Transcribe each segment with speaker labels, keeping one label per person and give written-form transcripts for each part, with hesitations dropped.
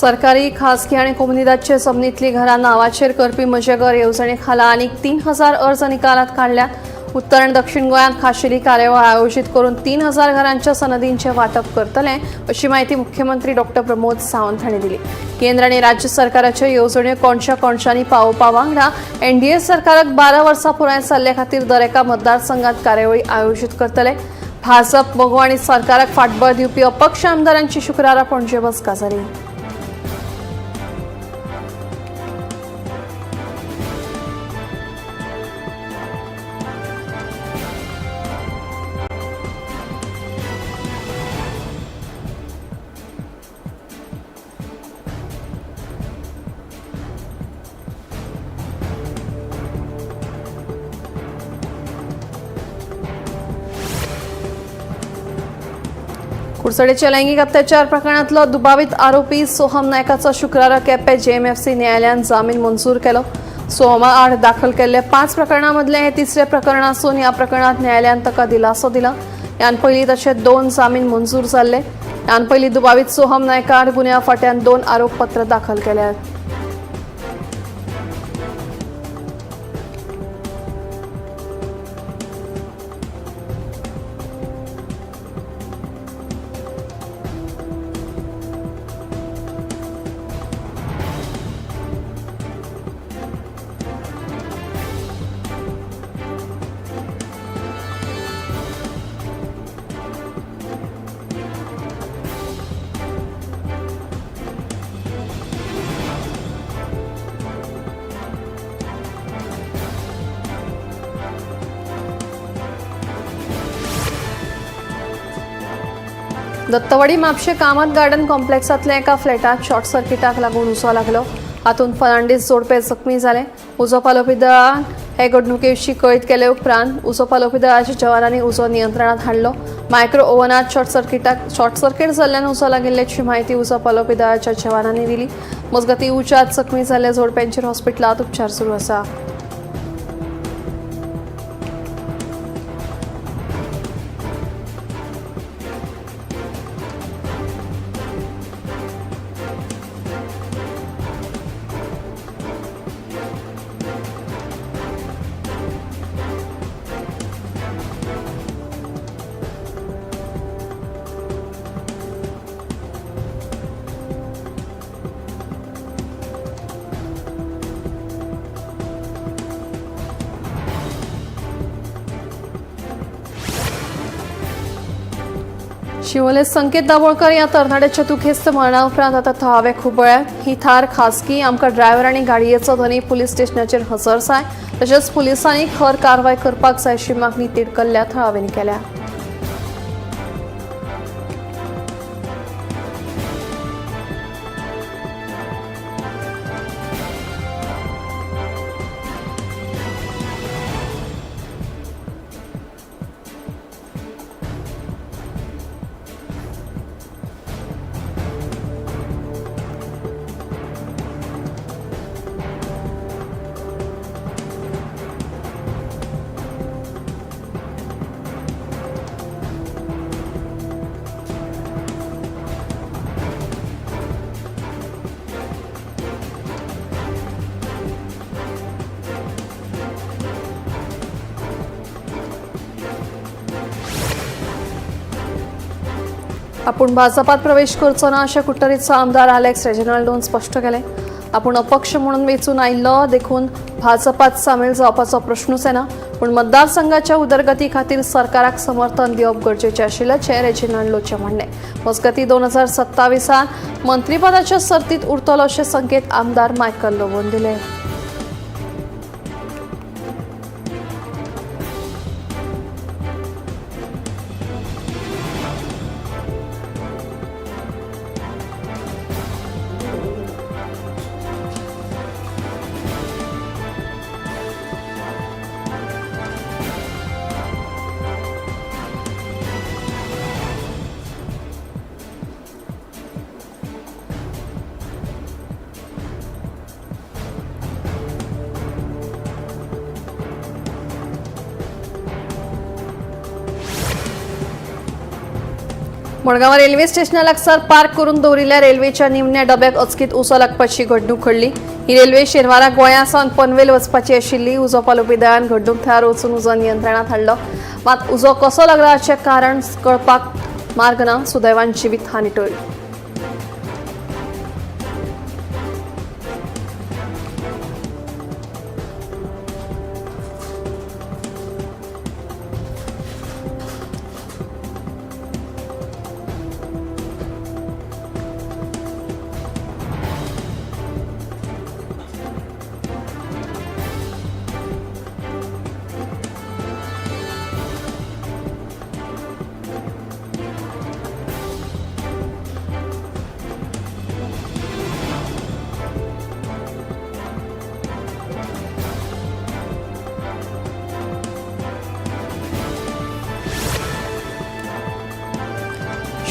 Speaker 1: सरकारी, खासगी आणि कोमुनिदादचे जमनीतली घरां नांवाचेर करपी म्हजें घर येवजणे खाला आनीक 3000 अर्ज निकालात काडल्यात. उत्तर आणि दक्षिण गोंयांत खाशेली कार्यावळ आयोजीत करून 3000 घरांच्या सनदींचे वाटप करतले अशी माहिती मुख्यमंत्री डॉक्टर प्रमोद सावंत हांणी दिली. केंद्र आणि राज्य सरकाराच्यो येवजण्यो कोणशा कोणशांनी पावोवपा वांगडा एनडीए सरकाराक 12 वर्सां पुराय जाल्ले खातीर दरेका मतदारसंघात कार्यावळी आयोजीत करतले. भाजप, मगो आणि सरकाराक फाटबळ दिवपी अपक्ष आमदारांची शुक्रारा पणजे बसका जाली. कुडचडेच्या लैंगिक अत्याचार प्रकरणातलो दुबावीत आरोपी सोहम नायकाचो शुक्रारा केपें जेएमएफसी न्यायालयान जामीन मंजूर केलो. सोहमा आड दाखल केल्ले 5 प्रकरणां मदलें हें तिसरें प्रकरण आसून ह्या प्रकरणांत न्यायालयान ताका दिलासो दिला. ह्यान पयलीं तशें 2 जामीन मंजूर जाल्ले. ह्यान पयलीं दुबावीत सोहम नायका आड गुन्यांव फांट्यान 2 आरोपपत्र दाखल केल्यात. दत्तवाडी म्हापशें कामत गार्डन कॉम्प्लेक्सांतल्या एका फ्लॅटात शॉर्ट सर्किटाक लागून उजो लागलो. हातूंत फर्नांडीस जोडपें जखमी जालें. उजो पालोवपी दळान हे घडणुके विशीं कळीत केले उपरांत उजो पालोवपी दळाच्या जवानांनी उजो नियंत्रणांत हाडलो. मायक्रो ओव्हनात शॉर्ट सर्किट जाल्ल्यान उजो लागिल्ल्याची म्हायती उजो पालोवपी दळाच्या जवानांनी दिली. मजगतीं उज्यांत जखमी जाल्ल्या जोडप्यांचेर हॉस्पिटलांत उपचार सुरू आसा. शिवोले संकेत दाभोळकर या तरणाट्याच्या दुखेस्त मरणा उपरांत आतां थळावे खुबळ्यात. ही थार खासगी, आमकां ड्रायव्हर आनी गाडयेचो धनी पुलीस स्टेशनाचेर हजर जाय, तशेंच पुलिसांनी खर कारवाय करपाक जाय अशी मागणी तिडकल्ल्या थळाव्यांनी केल्या. आपण भाजपात प्रवेश करचो ना अशें कुडटरीचो आमदार आलेक्स रेजिनाल्डोन स्पश्ट केलें. आपूण अपक्ष म्हणून वेंचून आयिल्लो देखून भाजपात सामील जावपाचो प्रश्नूच येना, पूण मतदारसंघाच्या उदरगती खातीर सरकाराक समर्थन दिवप गरजेचें आशिल्ल्याचें रेजिनाल्डोचें म्हणणें. मजगतीं 2027 मंत्रीपदाच्या सर्तीत उरतलो अशे संकेत आमदार मायकल लोबोन दिले. मडगांव रेल्वे स्टेशना लागसार पार्क करून दवरिल्ल्या रेल्वेच्या निमण्या डब्याक अचकीत उजो लागपाची घडणूक घडली. ही रेल्वे शेनवारा गोंया सावन पनवेल वचपाची आशिल्ली. उजो पालोवपी दळान घडणूक थळार वचून उजो नियंत्रणात हाडलो. मात उजो कसो लागला हाचें कारण कळपाक मार्ग ना. सुदैवान जिवीत हानी टळ्ळी.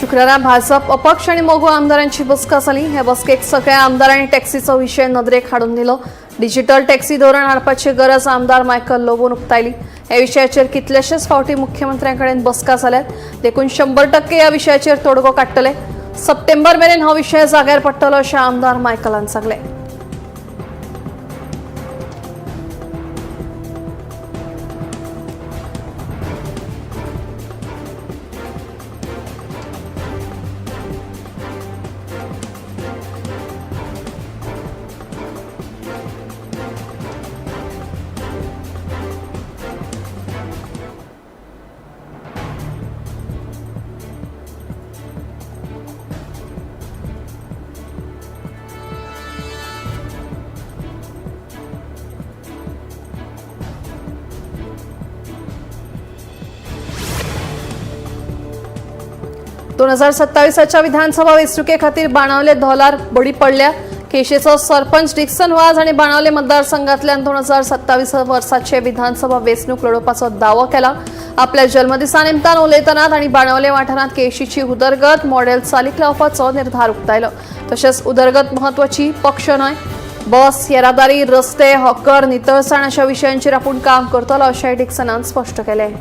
Speaker 1: शुक्रारा भाजप, अपक्ष आणि मगो आमदारांची बसका जाली. हे बसकेक सगळ्या आमदारांनी टॅक्सीचो विशय नदरेक हाडून दिलो. डिजिटल टॅक्सी धोरण हाडपाची गरज आमदार मायकल लोबोन उक्तायली. ह्या विशयाचेर कितलेशेच फावटी मुख्यमंत्र्यांकडेन बसका जाल्यात, देखून 100% ह्या विशयाचेर तोडगो काडटले. सप्टेंबर मेरेन हो विशय जाग्यार पडटलो अशें आमदार मायकलान सांगलें. 2027च्या विधानसभा वेंचणुके खातीर बाणावले धोलार बडी पडल्या. केशेचो सरपंच डिक्सन वाज आनी बाणावले मतदारसंघातल्यान 2027 वर्साचे विधानसभा वेंचणूक लढोवपाचो दावो केला. आपल्या जल्मदिसा निमतान उलयतना तांणी बाणावले वाठारांत केशीची उदरगत मॉडेल चालीक लावपाचो निर्धार उक्तायलो. तशेंच उदरगत म्हत्वाची, पक्ष न्हय. बस येरादारी, रस्ते, हॉकर, नितळसाण अशा विशयांचेर आपूण काम करतलो अशेंय डिक्सनान स्पश्ट केलें.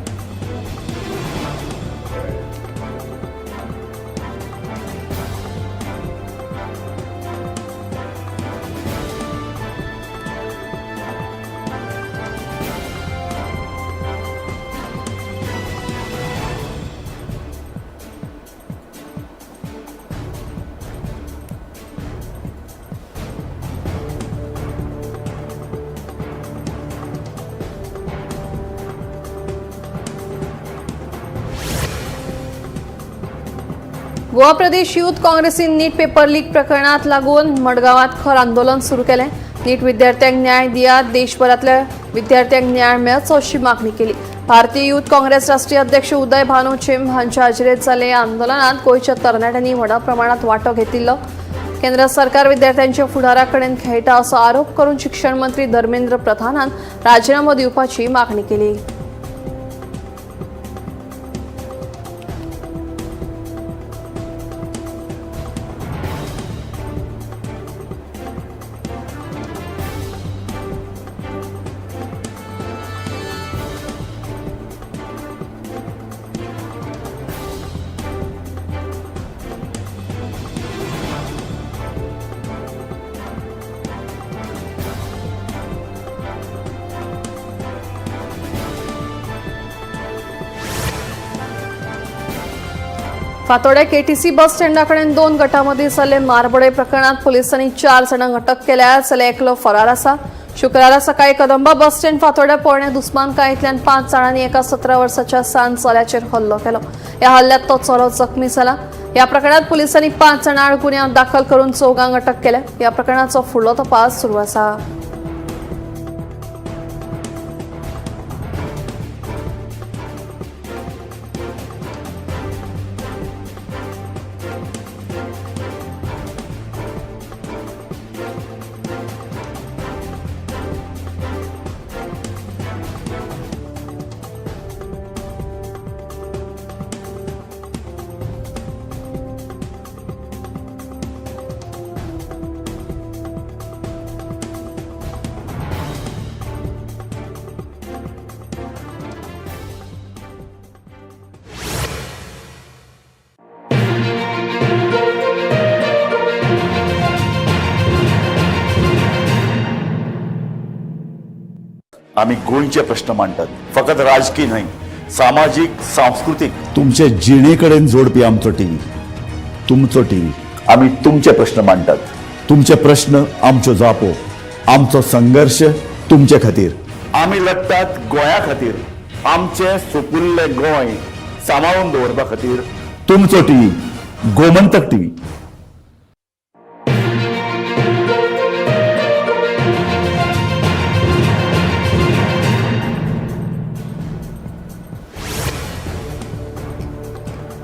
Speaker 1: गोवा प्रदेश युथ काँग्रेसीन नीट पेपर लीक प्रकरणात लागून मडगांवात खर आंदोलन सुरू केलें. नीट विद्यार्थ्यांक न्याय दियात, देशभरांतल्या विद्यार्थ्यांक न्याय मेळचो अशी मागणी केली. भारतीय युथ काँग्रेस राष्ट्रीय अध्यक्ष उदय भानू चिम हांच्या हाजेरीत जाल्ल्या या आंदोलनात गोंयच्या तरणाट्यांनी व्हडा प्रमाणात वांटो घेतिल्लो. केंद्र सरकार विद्यार्थ्यांच्या फुडारा कडेन खेळटा असो आरोप करून शिक्षण मंत्री धर्मेंद्र प्रधानान राजीनामो दिवपाची मागणी केली. फातोड्या केटीसी बस स्टँडा कडेन 2 गटांमदीं जाल्ले मारबडय प्रकरणांत पुलिसांनी 4 जाणांक अटक केल्या, जाल्यार एकलो फरार आसा. शुक्रारा सकाळी कदंबा बस स्टँड फातोड्या पोरण्या दुस्मानकायेंतल्यान 5 जाणांनी एका 17 वर्साच्या सान चल्याचेर हल्लो केलो. ह्या हल्ल्यात तो चलो जखमी जाला. ह्या प्रकरणांत पुलिसांनी 5 जाणां आड गुन्यांव दाखल करून 4 अटक केल्या. ह्या प्रकरणाचो फुडलो तपास सुरू आसा.
Speaker 2: आमी गोंयचे प्रश्न मांडटात, फकत राजकी न्हय, सामाजीक, सांस्कृतीक, तुमचे जिणे कडेन जोडपी आमचो टीव्ही, तुमचो टीव्ही। आमी तुमचे प्रश्न मांडटात, तुमचे प्रश्न आमच्यो जापो, आमचो संघर्श तुमचे खातीर। आमी लढटात गोंया खातीर, आमचें सुपुल्लें गोंय सांबाळून दवरपा खातीर। तुमचो टीव्ही, गोमंतक टीव्ही।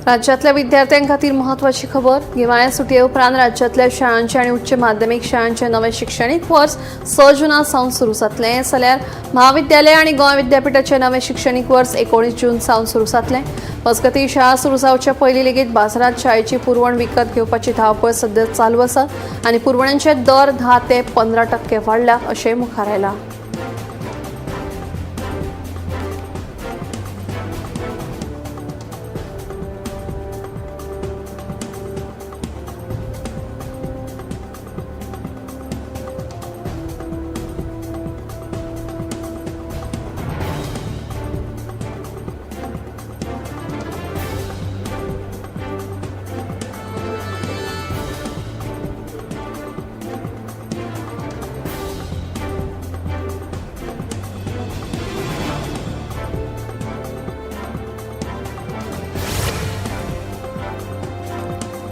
Speaker 1: राज्यातल्या विद्यार्थ्यांखातीर महत्त्वाची खबर। गिमाळ्या सुटये उपरांत राज्यातल्या शाळांचे आनी उच्च माध्यमीक शाळांचे नवे शिक्षणीक वर्स 6 जूना सावन सुरू जातलें, जाल्यार महाविद्यालय आनी गोंय विद्यापीठाचे नवे शिक्षणीक वर्स 19 जून सावन सुरू जातलें। मजगतीं शाळा सुरू जावच्या पयलीं लेगीत बाजारांत शाळेची पुरवण विकत घेवपाची धांवपळ सध्या चालू आसा आनी पुरवण्यांचे दर 10 ते 15% वाडल्या अशें मुखार आयलां।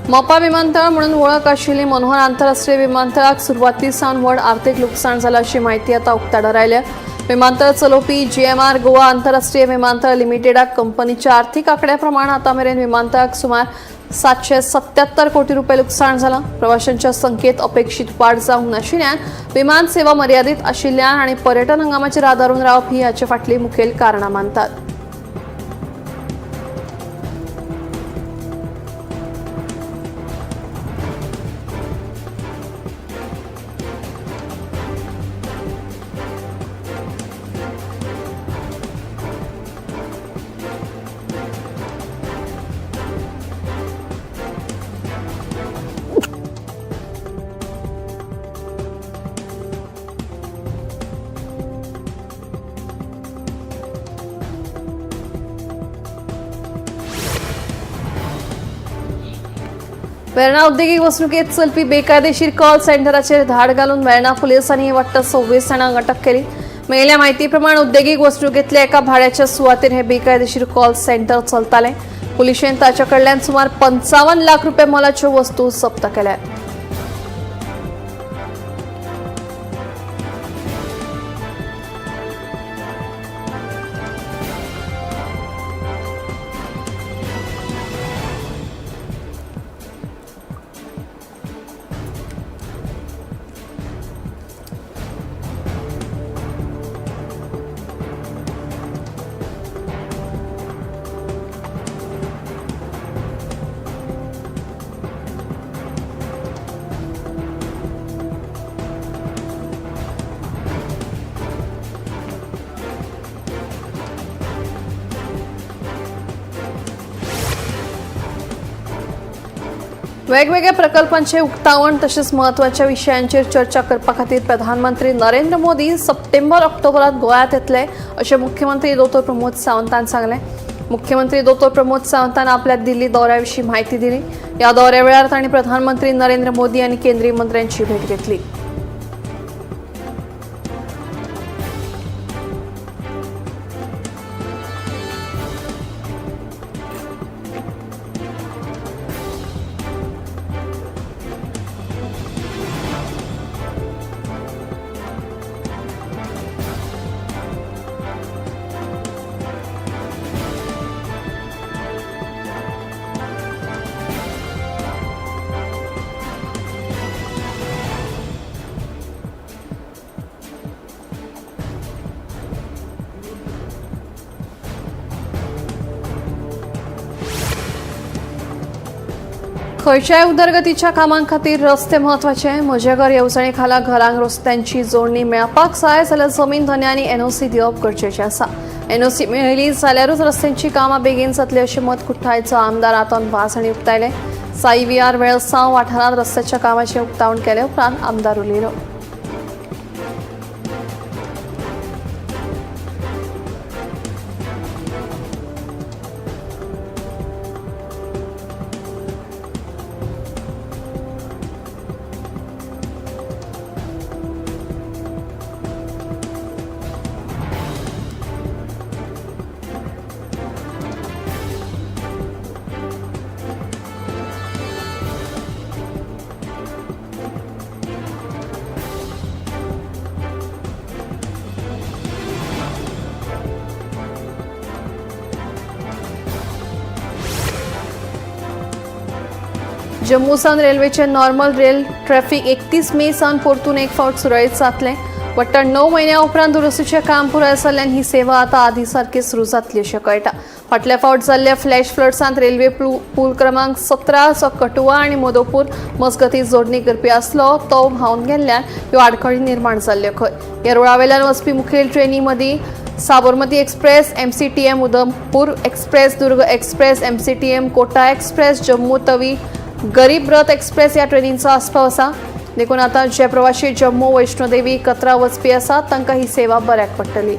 Speaker 1: मोपा विमानतळ म्हणून वळख आशिल्ली मनोहर आंतरराष्ट्रीय विमानतळाक सुरवाती सावन व्हड आर्थिक लुकसाण जालां अशी म्हायती आतां उक्ताडार आयल्या। विमानतळ चलोवपी जीएमआर गोवा आंतरराष्ट्रीय विमानतळ लिमिटेडाक कंपनीच्या आर्थिक आंकड्या प्रमाण आतां मेरेन विमानतळाक सुमार 777 कोटी रुपये लुकसाण जालां। प्रवाशांच्या संख्येत अपेक्षीत वाड जावंक नाशिल्ल्यान विमान सेवा मर्यादीत आशिल्ल्यान आनी पर्यटन हंगामाचेर आदारून रावप ही हाचे फाटलीं मुखेल कारणां मानतात। वेर्णा औद्योगिक वसणुकेत चलपी बेकायदेशीर कॉल सेंटराचेर धाड घालून वेर्णा पुलिसांनी वट्ट 26 जाणांक अटक केली। मेळिल्ल्या म्हायती प्रमाण औद्योगिक वसणुकेंतल्या एका भाड्याच्या सुवातेर हे बेकायदेशीर कॉल सेंटर चलतालें। पुलिशेन ताच्या कडल्यान सुमार 55 लाख रुपये मोलाच्यो वस्तू जप्त केल्यात। वेगवेगळ्या प्रकल्पांचे उक्तावण तसेच महत्त्वाच्या विशयांचेर चर्चा करपा खातीर प्रधानमंत्री नरेंद्र मोदी सप्टेंबर ऑक्टोबरात गोव्यात येतले अशें मुख्यमंत्री दोतोर प्रमोद सावंतान सांगलें। मुख्यमंत्री दोतोर प्रमोद सावंतान आपल्या दिल्ली दौऱ्या विशीं म्हायती दिली। ह्या दौऱ्या वेळार तांणी प्रधानमंत्री नरेंद्र मोदी आनी केंद्रीय मंत्र्यांची भेट घेतली। खंयच्याय उदरगतीच्या कामां खातीर रस्ते म्हत्वाचे। म्हजें घर येवजणे खाला घरांक रस्त्यांची जोडणी मेळपाक जाय जाल्यार जमीन धनयांनी एनओसी दिवप गरजेचें आसा। एनओसी मेळ्ळी जाल्यारूच रस्त्यांची कामां बेगीन जातली अशें मत कुठ्ठाळीचो आमदार आतोन वास हांणी उक्तायलें। साई विहार वेळसांव वाठारांत रस्त्याच्या कामाचें उक्तावण केले उपरांत आमदार उलयलो। जम्मू सावन रेल्वेचे नॉर्मल रेल ट्रॅफिक 31 मे सावन परतून एक फावट सुरळीत जातलें. वट्ट 9 म्हयन्या उपरांत दुरुस्तीचें काम पुराय जाल्ल्यान ही सेवा आतां आदी सारकी सुरू जातली अशें कळटा. फाटल्या फावट जाल्ल्या फ्लॅश फ्लड्सांत रेल्वे पूल क्रमांक 17 जो कटुआ आनी मधोपूर मजगती जोडणी करपी आसलो तो व्हांवन गेल्ल्यान ह्यो आडखळी निर्माण जाल्ल्यो खंय. ह्या रुळावेल्यान वचपी मुखेल ट्रेनी मदीं Sabarmati express, MCTM Udhampur express, Durg express, MCTM Kota express, Jammu Tawi Garib Rath express ह्या ट्रेनींचो आस्पाव आसा. देखून आतां जे प्रवाशी जम्मू वैष्णोदेवी कतरा वचपी आसात तांकां ही सेवा बऱ्याक पडटली.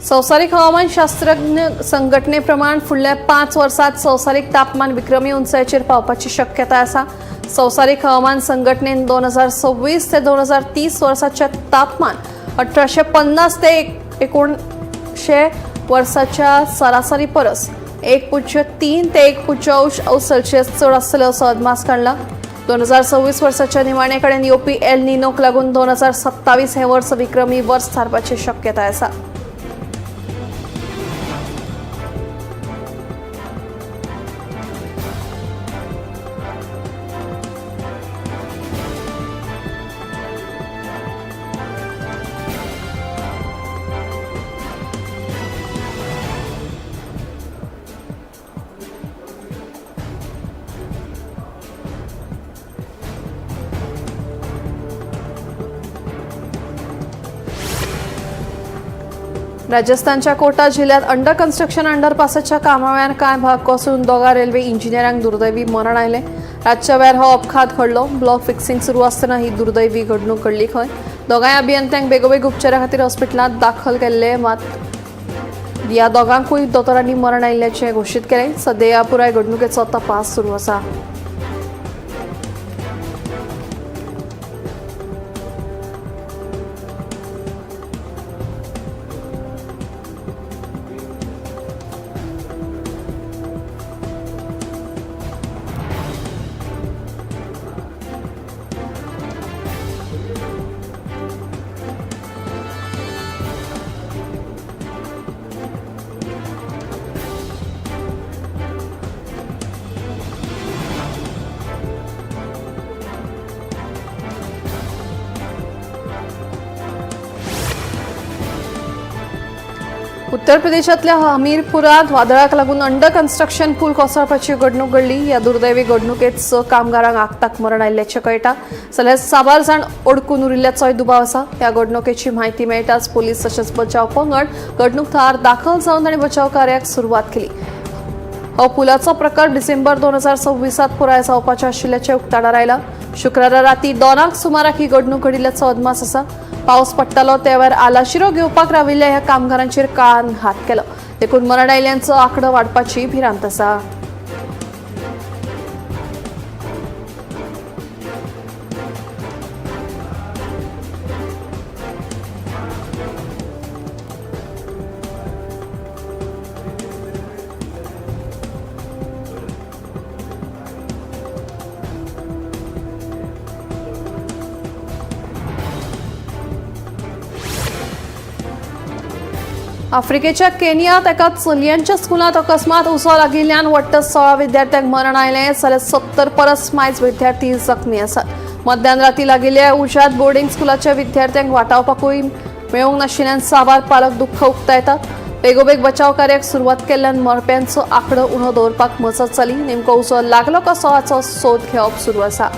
Speaker 1: संवसारीक हवामान शास्त्रज्ञ संघटनेप्रमाण फुडल्या 5 वर्सात संवसारीक तापमान विक्रमी उंचायेचेर पावपाची शक्यताय आसा. संवसारीक हवामान संघटनेन 2026 ते 2030 वर्साचें तापमान 1850 ते 1900 वर्साच्या सरासरी परस 1.3 ते 1.0 सेल्सियस चड आसतलें असो अदमास काडला. 2026 वर्साच्या निमाणे कडेन येवपी एल निनोक लागून 2027 हें वर्स विक्रमी वर्स थारपाची शक्यताय आसा. राजस्थानच्या कोटा जिल्ह्यात अंडर कन्स्ट्रक्शन अंडरपासाच्या कामावेळार कांय भाग कोसळून 2 रेल्वे इंजिनियरांक दुर्दैवी मरण आयलें. रातच्या वेळार हो अपघात घडलो. ब्लॉक फिक्सिंग सुरू आसतना ही दुर्दैवी घडणूक घडली खंय. दोगांय अभियंत्यांक बेगोबेग उपचारा खातीर हॉस्पिटलांत दाखल केल्ले, मात ह्या दोगांकूय दोतोरांनी मरण आयिल्ल्याचें घोशीत केलें. सद्या ह्या पुराय घडणुकेचो तपास सुरू आसा. उत्तर प्रदेशातल्या हमीरपुरात वादळाक लागून अंडर कन्स्ट्रक्शन पूल कोसळपाची घडणूक घडली. ह्या दुर्दैवी घडणुकेत 6 कामगारांक आगताक मरण आयिल्ल्याचें कळटा. जाल्यार साबार जाण अडकून उरिल्ल्याचोय दुबाव आसा. ह्या घडणुकेची म्हायती मेळटाच पोलीस तशेंच बचाव पंगड घडणूक थळार दाखल जावन तांणी बचाव कार्याक सुरवात केली. हो पुलाचो प्रकल्प डिसेंबर 2026 पुराय जावपाचें आशिल्ल्याचें उक्ताडार आयलां. शुक्रारा राती 2 सुमाराक ही घडणूक घडिल्ल्याचो अदमास आसा. पावस पडटालो त्या वेळार आलाशिरो घेवपाक राविल्ल्या ह्या कामगारांचेर काळान घात केलो. देखून मरण आयिल्ल्यांचो आंकडो वाडपाची भिरांत आसा. आफ्रिकेच्या केनियात एका चलयांच्या स्कुलांत अकस्मात उजो लागिल्ल्यान वट्ट 16 विद्यार्थ्यांक मरण आयलें, जाल्यार 70 परस मायज विद्यार्थी जखमी आसात. मध्यान राती लागिल्ल्या उज्यांत बोर्डिंग स्कुलाच्या विद्यार्थ्यांक वाटावपाकूय मेळूंक नाशिल्ल्यान साबार पालक दुख्ख उक्तायतात. बेगोबेग बचाव कार्याक सुरवात केल्ल्यान मरप्यांचो आंकडो उणो दवरपाक मजत जाली. नेमको उजो लागलो कसो हाचो सोद घेवप सुरू आसा.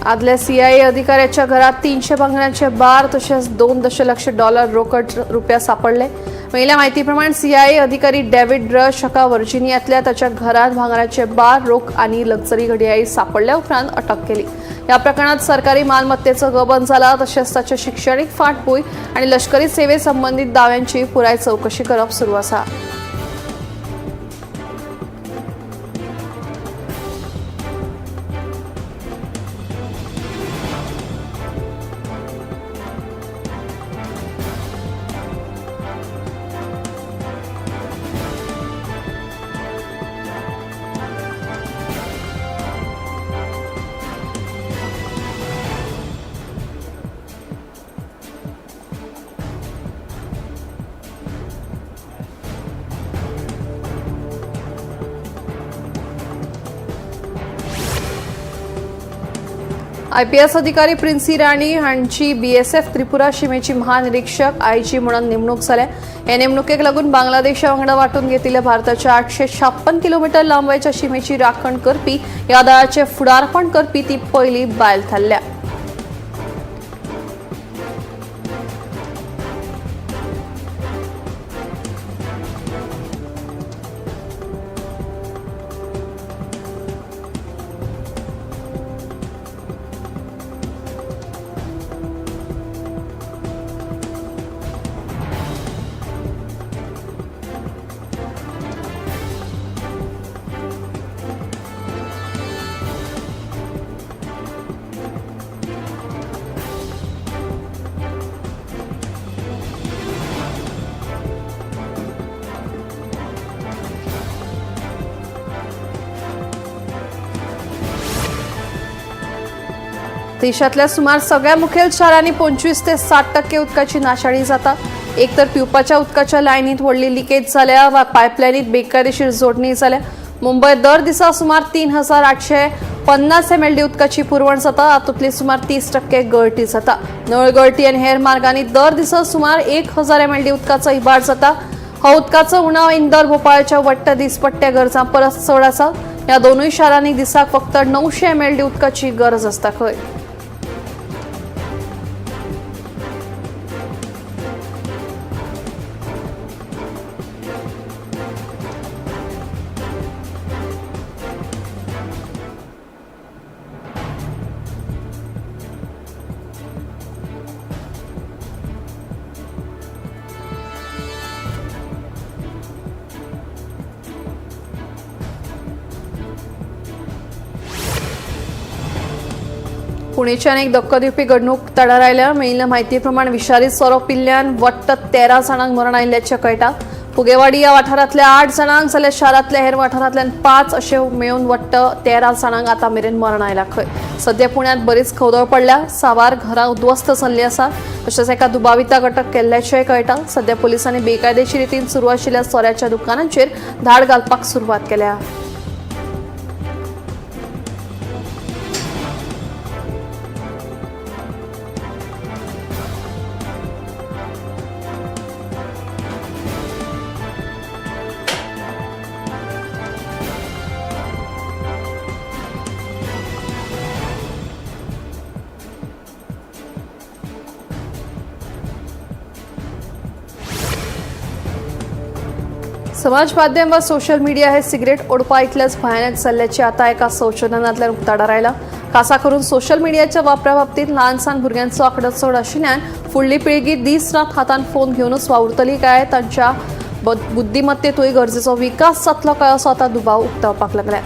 Speaker 1: आदल्या सीआयए अधिकाऱ्याच्या घरात 300 भांगरांचे बार तसेच 2 दशलक्ष डॉलर रोकड रुपया सापडले. मेल्या माहितीप्रमाणे सीआयए अधिकारी डेव्हिड रश हाका व्हर्जिनियांतल्या ताच्या घरात भांगराचे बार, रोख आणि लक्झरी घडियाळी सापडल्या उपरांत अटक केली. या प्रकरणात सरकारी मालमत्तेचं गबन झाला तसेच ताच्या शिक्षणीक फाटभूंय आणि लष्करी सेवेसंबंधित दाव्यांची पुराय चौकशी करप सुरू आसा. आयपीएस अधिकारी प्रिन्सी राणी हांची बीएसएफ त्रिपुरा शिमेची महानिरीक्षक आयजी म्हणून नेमणूक जाल्या. हे नेमणुकेक लागून बांगलादेशा वांगडा वांटून घेतिल्ल्या भारताच्या 856 किलोमीटर लांबायच्या शिमेची राखण करपी ह्या दळाचे फुडारपण करपी ती पयली बायल थारल्या. देशातल्या सुमार सगळ्या मुखेल शारांनी 25 ते 60% उदकाची नाशाडी जाता. एकतर पिवपाच्या उदकाच्या लायनीत व्हडली लिकेज जाल्या वा पायपलायनीत बेकायदेशीर जोडणी जाल्या. मुंबयत दर दिसा सुमार 3850 MLD उदकाची पुरवण जाता. हातूंतली सुमार 30% गळटी जाता. नळ गळटी आनी हेर मार्गांनी दर दिसा सुमार 1000 MLD उदकाचो इबाड जाता. हो उदकाचो उणाव इंदोर भोपाळच्या वट्ट दिसपट्ट्या गरजां परस चड आसा. ह्या दोनूय शारांनी दिसाक फक्त 900 MLD उदकाची गरज आसता खंय. पुणेच्या एक धक्को दिवपी घडणूक तडार आयल्या. मेळिल्ल्या माहितीप्रमाणे विषारी सोरो पिल्ल्यान वट्ट 13 जाणांक मरण आयिल्ल्याचें कळटा. फुगेवाडी ह्या वाठारांतल्या 8 जाणांक जाल्यार शारांतल्या हेर वाठारांतल्यान 5 अशे मेळून वट्ट 13 जाणांक आतां मेरेन मरण आयलां खंय. सद्या पुण्यांत बरीच खवदळ पडल्या. साबार घरां उद्ध्वस्त जाल्लीं आसा. तशेंच एका दुबाविताक अटक केल्ल्याचेंय कळटा. सद्या पुलिसांनी बेकायदेशीर रितीन सुरू आशिल्ल्या सोऱ्याच्या दुकानांचेर धाड घालपाक सुरवात केल्या. समाज माध्यम वा सोशल मीडिया हे सिगरेट ओडपा इतलेच भयानक जाल्ल्याचे आता एका संशोधनांतल्यान उक्ताडार आयला. खासा करून सोशल मिडियाच्या वापरा बाबतीत ल्हान सान भुरग्यांचो आंकडो चड आशिल्ल्यान फुडली पिळगी दीस रात हातान फोन घेवनूच वावुरतली काय तांच्या बुद्धिमत्तेतूय गरजेचो विकास जातलो काय असो आतां दुबाव उक्तावपाक लागला.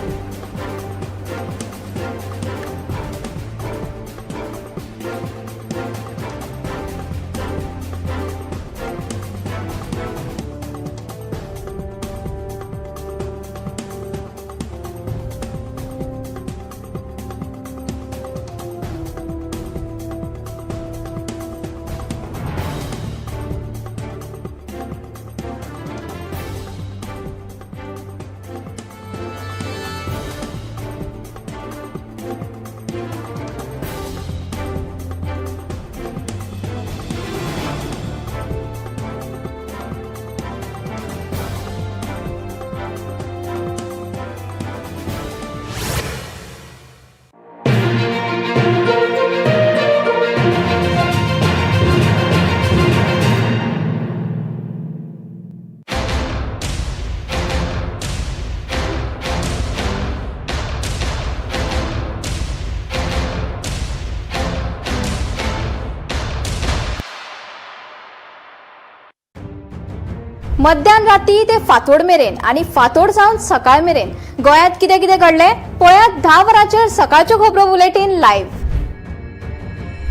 Speaker 3: मध्यान राती ते फांतोड मेरेन आनी फांतोड सावन सकाळ मेरेन गोंयांत कितें कितें घडलें पळयात 10 वरांचेर सकाळच्यो खबरो बुलेटीन लायव्ह.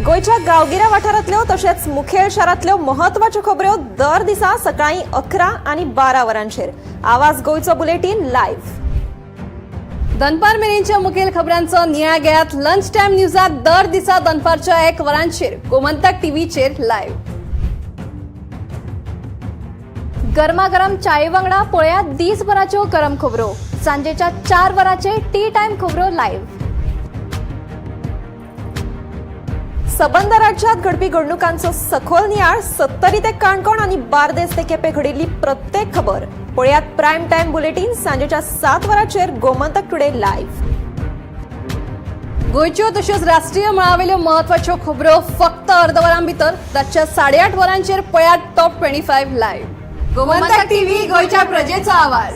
Speaker 4: गोंयच्या गांवगिऱ्या वाठारांतल्यो तशेंच मुखेल शारांतल्यो म्हत्वाच्यो खबऱ्यो दर दिसा सकाळीं 11 आनी 12 वरांचेर आवाज गोंयचो बुलेटीन लायव्ह.
Speaker 1: दनपार मेरेनच्या मुखेल खबरांचो नियाळ घेयात लंच टायम न्यूजात दर दिसा दनपारच्या 1 वरांचेर गोमंतक टीव्हीचेर लायव्ह.
Speaker 3: गरमागरम चाये वांगडा पळयात दीसभराच्यो गरम खबरो सांजेच्या 4 वरांचेर टी टायम खबरो लायव्ह.
Speaker 4: सबंद राज्यात घडपी घडणुकांचो सखोल नियाळ सत्तरी ते काणकोण आनी बार्देस ते केपें घडिल्ली प्रत्येक खबर पळयात प्रायम टायम बुलेटीन सांजेच्या 7 वरांचेर गोमंतक टुडे लायव्ह.
Speaker 1: गोंयच्यो तश्योच राष्ट्रीय मळावेल्यो म्हत्वाच्यो खबरो फक्त अर्द वरां भितर रातच्या 8:30 वरांचेर पळयात टॉप 25 लायव्ह. गोमंतक टीव्ही, गोंयच्या प्रजेचो आवाज.